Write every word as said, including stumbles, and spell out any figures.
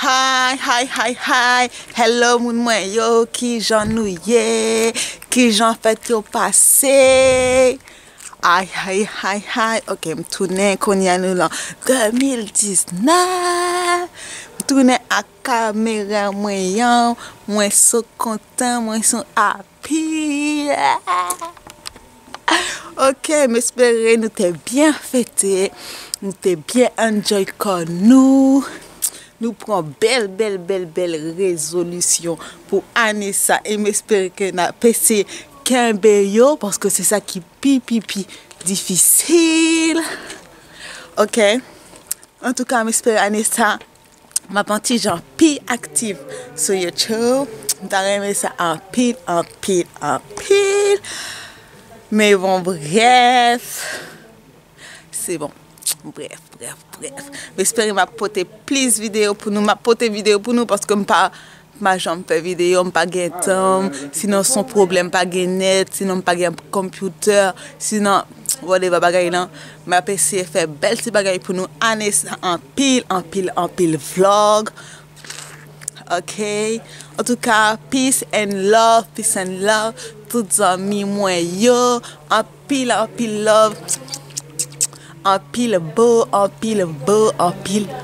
Hi, hi, hi, hi. Hello, moun mwen yo. Kijan nou ye? Kijan fèt yo pase? Ay, ay, ay, ay. Ok, m tounen kounye a nou lan de mil diznèf. M tounen ak kamera mwen an. Mwen so kontan, mwen so happy. Ok, m espere nou te byen fete, nou te byen enjoy kò nou. Nou pran bèl, bèl, bèl, bèl rezolisyon pou ane sa e m espere ke n ap eseye kenbe yo paske se sa ki pi, pi, pi difisil. Ok. Antouka, m espere ane sa m ap yon ti jan pi aktif sou YouTube. M ta renmen sa anpil, anpil, anpil. Men bon, brèf. Se bon. Brèf, brèf, brèf. M espere m ap pote plis videyo pou nou. M ap pote videyo pou nou paske m pa, m pa janm fè videyo, m pa gen tan. Sinon, se yon pwoblèm, m pa gen nèt. Sinon, m pa gen konpyutè. Sinon, whatever bagay lan. M ap eseye fè bèl ti bagay pou nou ane sa, anpil, anpil, anpil vlog. Ok. Antouka, peace and love, peace and love. Tout zanmi mwen yo, anpil, anpil love. Anpil bo, anpil bo, anpil bo.